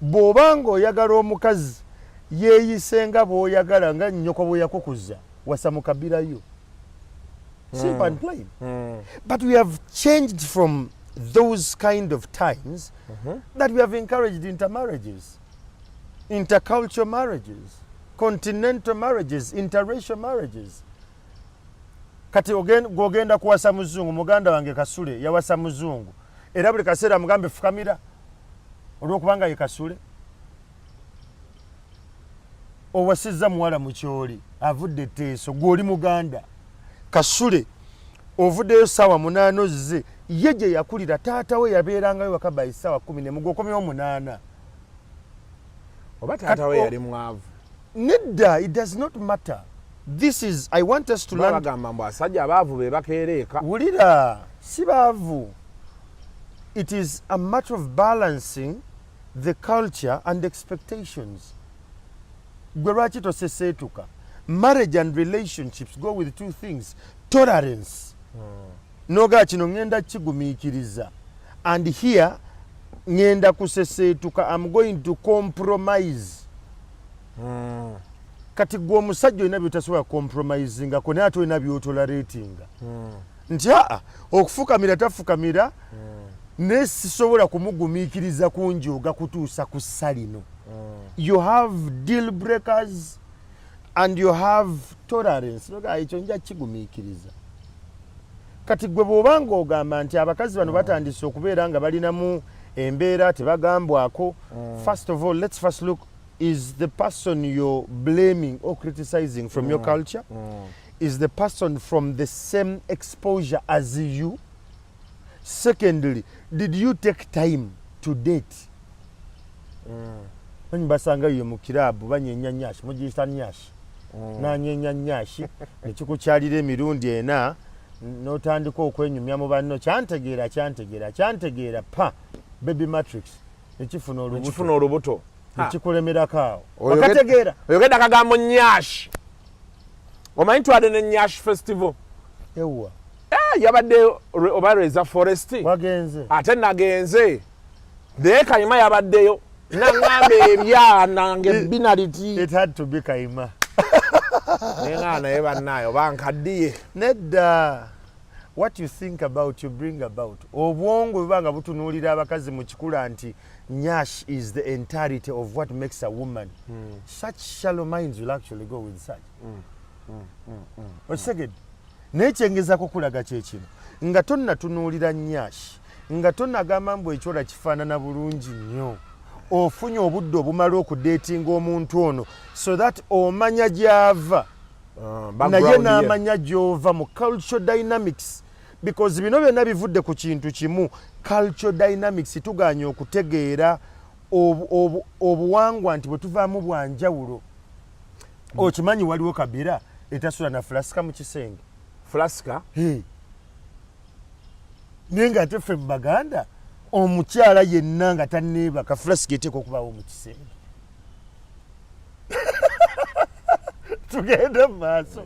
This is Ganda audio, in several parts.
Bw'oba ng'oyagala omukazi yeeyise nga bw'oyagala, nga nnyoko bwe yakukuza, wasa mu kabirayo. Simple and plain. But we have changed from those kind of times that we have encouraged intermarriages, intercultural marriages, continental marriages, interracial marriages. Kati gwogenda kuwasa muzungu, muganda wange Kasule yawasa muzungu, era buli kaseera mugambe fukamira olwokubanga ye Kasule. Owasizza muwala mukyoli avudde Teeso, gwoli Muganda. Kasule ovuddeyo 8:00 ozze, ye gye yakulira taata we yabeerangayo waka by 11:00, gwokomyewo 8:00. Oba taata we yali mwavu? Nedda, it does not matter. This is, I want us to learn. Bagamba mbu asajja abaavu be bakeera eka. Wulira, si baavu. It is a matter of balancing the culture and expectations. Gwe lwaki toseseetuka? Marriage and relationships go with two things: tolerance, nogaa kino ŋŋenda kigumiikiriza, and here ŋŋenda kuseseetuka, am going to compromise. Kati gwe omusajja olina byotasobola compromisingako, naye ate olina byotoleratinga nti aa, okufukamira tafukamira, naye sisobola kumugumiikiriza kunjooga kutuusa ku ssa lino. You have deal breakers and you have tolerance. Noga ekyo nja kigumiikiriza. Kati gwe bw'oba ogamba nti abakazi bano batandise okubeera nga balinamu embeera tebagambwako, first of all, let's first look: is the person you're blaming or criticizing from your culture? Is the person from the same exposure as you? Secondly, did you take time to date? Manyi basanga yo mu kiraabu banyenya nyashi, mugiyita nyashi, nanyenya nyashi nekikukyalira emirundi ena, n'otandika okwenyumya mu banno, kyantegeera, kyantegeera, kyantegeera, pa baby matrix nekifuna olubuto. Ekifuna olubuto. Nekikulemerako awo. Wakategeera. Oyogedde akagambo nyash, omanyi twadde ne Nyash Festival. Ewa? Eh, yabadde oba Reza Forest. Wagenze? Ate nagenze, naye Kayima yabaddeyo, naŋŋamba ebyana nga ebbinaliti. It had to be Kayima. Neŋŋaa naye bannaayo oba nkaddiye. Nedda, what you think about you bring about. Obwongo bwe nga butunuulira abakazi mu kikula nti nyash is the entirety of what makes a woman, such shallow minds will actually go with such. Okitegedde? Naye kyengezako kulaga kyekino, nga tonnatunuulira nyash, nga tonnagamba mbu ekyola kifaanana bulungi nnyo, ofunye obudde obumala okudatinga omuntu ono so that omanya gy'ava, naye background ye. N'amanya gy'ova mu cultural dynamics, because bino byonna bivudde ku kintu kimu, cultural dynamics. Tuganye okutegeera obuwangwa nti bwe tuvaamu bwanjawulo. Okimanyi waliwo kabira etasula na fulasika mu kisenge? Fulasika? Hey. Naye nga ate ffe mu Baganda, omukyala yenna nga tanneebaka, fulasika eteeka okubaawo mu kisenge. Tugende mu maaso,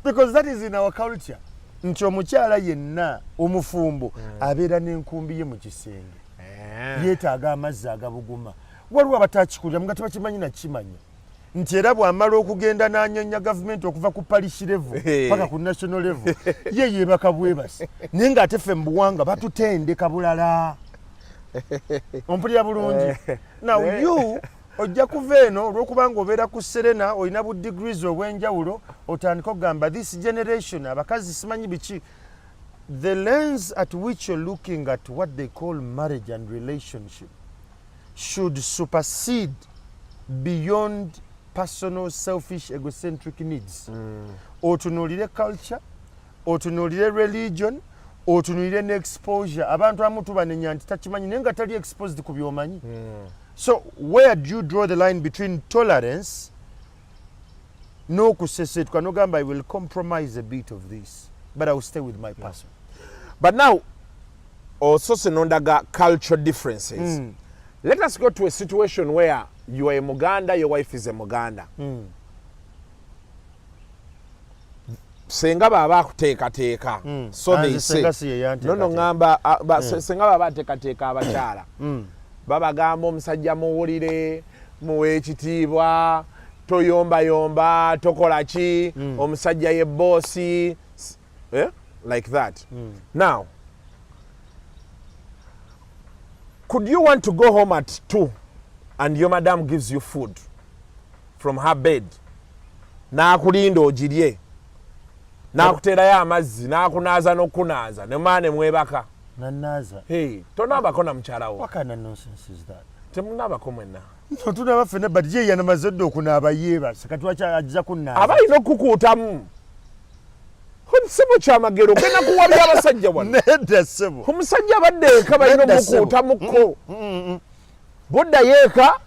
because that is in our culture nti omukyala yenna omufumbo abeera n'enkumbi ye mu kisenge. Yeetaaga amazzi agabuguma. Waliwo abatakikulira nga tebakimanyi nakimanya nti era bw'amala okugenda n'anyonya gavumenti okuva ku parish level paka ku national level, ye yeebaka bwebasi. Naye ng'ate ffe mu buwanga batutendeka bulala. Ompulira bulungi? Now you ojja kuva eno olw'okubanga obeera ku Serena, olina bu degrees obw'enjawulo, otandika okugamba this generation abakazi simanyi biki. The lens at which you're looking at what they call marriage and relationship should supersede beyond personal, selfish, egocentric needs. Otunuulire culture, otunuulire religion, otunuulire ne exposure. Abantu abamu tubanenya nti takimanyi, naye nga tali exposed ku byomanyi. So where do you draw the line between tolerance n'okusesetuka nogamba, "I will compromise a bit of this, but I will stay with my person"? But now osose nondaga cultural differences. Let us go to a situation where you are a Muganda, your wife is a Muganda. Senga baba akuteekateeka, so they say. Nono ŋŋamba senga baba ateekateeka abakyala, babagamba omusajja muwulire, muwe ekitiibwa, toyombayomba, tokola ki, omusajja ye boss, eh? Like that. Now, could you want to go home at 2 and your madam gives you food from her bed, n'akulinda ogirye, n'akuteerayo amazzi, n'akunaaza n'okunaaza, nemaa ne mwebaka? Nanaaza? Hey, tonaabako na mukyalawo? What kind of nonsense is that? Temunaabako mwenna? No, tunaaba ffenna, but ye yanamaze dda okunaaba, yeebase, kati lwaki ajja kunnaaza? Aba alina okukuutamu, sebo. Kyamagero, ogenda kuwabya abasajja wano. Nedda, ssebo. Omusajja abadde eka balina Nedda, ssebo. omukuutamuko. Boddayo eka,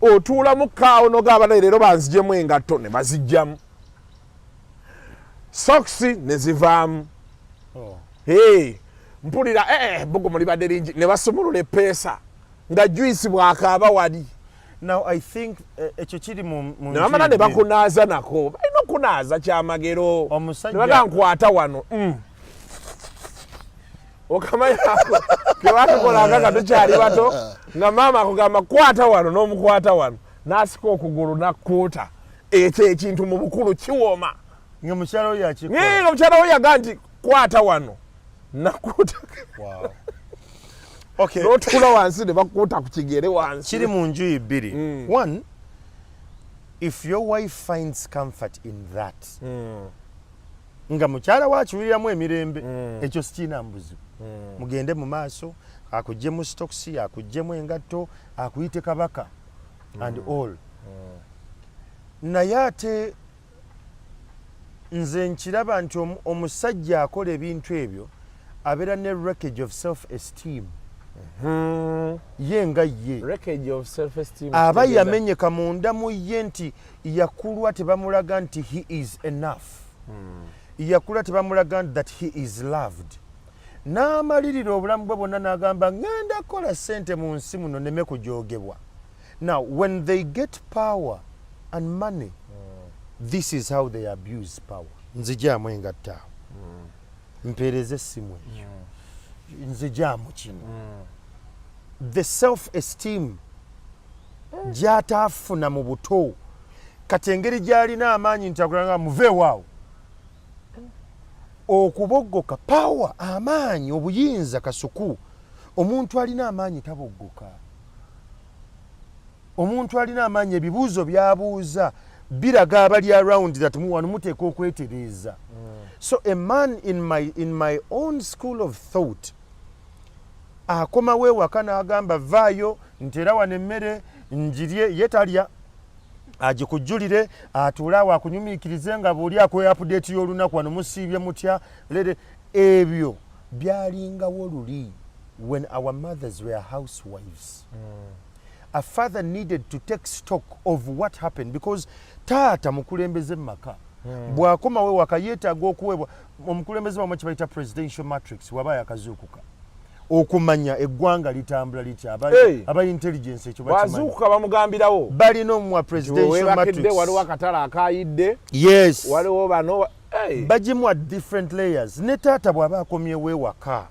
otuulamu kaawo nogamba, "Naye leero banzigyemu engatto," ne bazijjamu, sokisi ne zivaamu. Oh. Hey, mpulira bbugumu libadde lingi, ne basumulula epeesa nga juice bwakaaba wali. Now I think ekyo kiri mu ne bamala ne njuyi bbiri. Bakunaaza nako, balina okunaaza, Kyamagero. Omusajja- Ne baga nkwata wano. Okamanya ako kebatukolanga nga tukyali bato, nga maama akugamba kwata wano, n'omukwata wano, n'asika okugulu nakkuuta. Ekyo ekintu mu bukulu kiwooma. Nga mukyala oyo akikola? Naye nga mukyala we yagaa nti kwata wano, nakuuta. Wow. Okay. N'otukula wansi ne bakuuta ku kigere wansi. Kiri mu njuyi bbiri. One, if your wife finds comfort in that, nga mukyala we akiwuliramu emirembe, ekyo sikiina buzibu, mugende mu maaso, akuggyemu sitokisi, akuggyemu engatto, akuyite kabaka and all. Naye ate nze nkiraba nti omusajja akola ebintu ebyo abeera ne wreckage of self esteem ye nga ye. Wreckage of self-esteem. Aba kitegeeza- yamenyeka munda mu ye nti yakulwa tebamulaga nti he is enough, yakulwa tebamulaga nti that he is loved, n'amalirira obulamu bwe bwonna n'agamba, ŋŋenda kukola ssente mu nsi muno neme kujogebwa. Now when they get power and money, this is how they abuse power. Nzijaamu engatta awo, mpeereze essimu eyo, nzijaamu kino. The self esteem gy'ataafuna mu buto, kati engeri gy'alina amaanyi nti akulanga muveewaawo, okuboggoka, power, amaanyi, obuyinza, kasuku. Omuntu alina amaanyi taboggoka. Omuntu alina amaanyi, ebibuuzo by'abuuza biraga abali around that wano muteeka okwetereeza. So a man in my own school of thought akomawo ewaka n'agamba, vaayo, nti era wano emmere njirye, ye talya, agikujjulire, atuule awo akunyumiikirize nga bw'oli akuwa update y'olunaku, wano musiibye mutya lere. Ebyo byalingawo luli when our mothers were housewives. A father needed to take stock of what happened, because taata mukulembeze mu maka. Bw'akomawo ewaka yeetaaga okuweebwa omukulembeze wamwe kibayita presidential matrix, waba yakazuukuka okumanya eggwanga litambula litya. Hey! Aba intelligence ekyo bakimanyi. Bwazuukuka bamugambirawo. Balina omuwa presidential webakedde, matrix. Waliwo akatale akayidde. Yes. Waliwo bano. Hey. Bagimuwa different layers. Ne taata bw'aba akomyewo ewaka,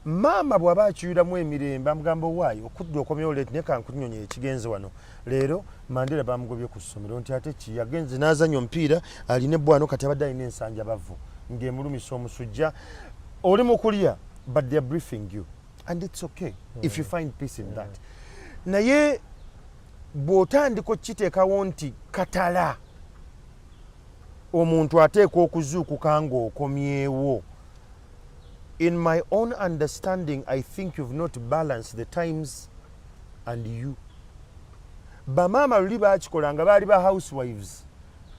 maama bw'aba akyuyiramu emirembe, amugamba, owaayo okudda okomyewo late, naye kankunyonyola ekigenze wano leero. Mandela bamugobye ku ssomero. Nti ate ki? Yagenze n'azanya omupiira, alina ebbwano, kati abadde alina ensanja bavu ng'emulumisa omusujja. Oli mu kulya, but they are briefing you and it's okay if you find peace in that. Naye bw'otandika okukiteekawo nti katala omuntu ateekwa okuzuukuka ng'okomyewo, in my own understanding, I think you've not balanced the times and you. Bamaama luli baakikola nga baali ba housewives,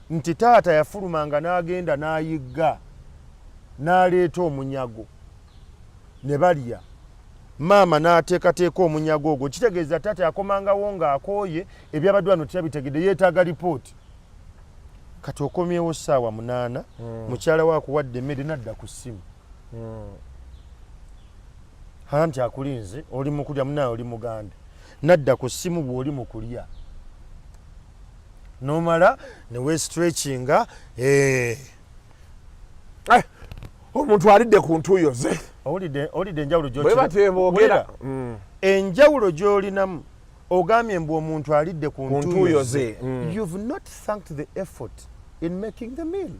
nti taata yafulumanga n'agenda n'ayigga n'aleeta omunyago ne balya, maama n'ateekateeka omunyago ogwo. Kitegeeza taata yakomangawo ng'akooye, ebyabadde wano teyabitegedde, yeetaaga lipooti. Kati okomyewo ssaawa 8, mukyala we akuwadde emmere, nadda ku ssimu anti akulinze oli mukulya. Munaye oli muganda, nadda ku ssimu bw'oli mu kulya, nomala newe stretchinga. Eh, omuntu alidde ku ntuuyo ze. Owulidde enjawulo? Bwe batyo boogera. Enjawulo gy'olinamu, ogambye mbu omuntu alidde ku Ku ntuuyo ntuuyo ze. ze. You've not thanked the effort in making the meal.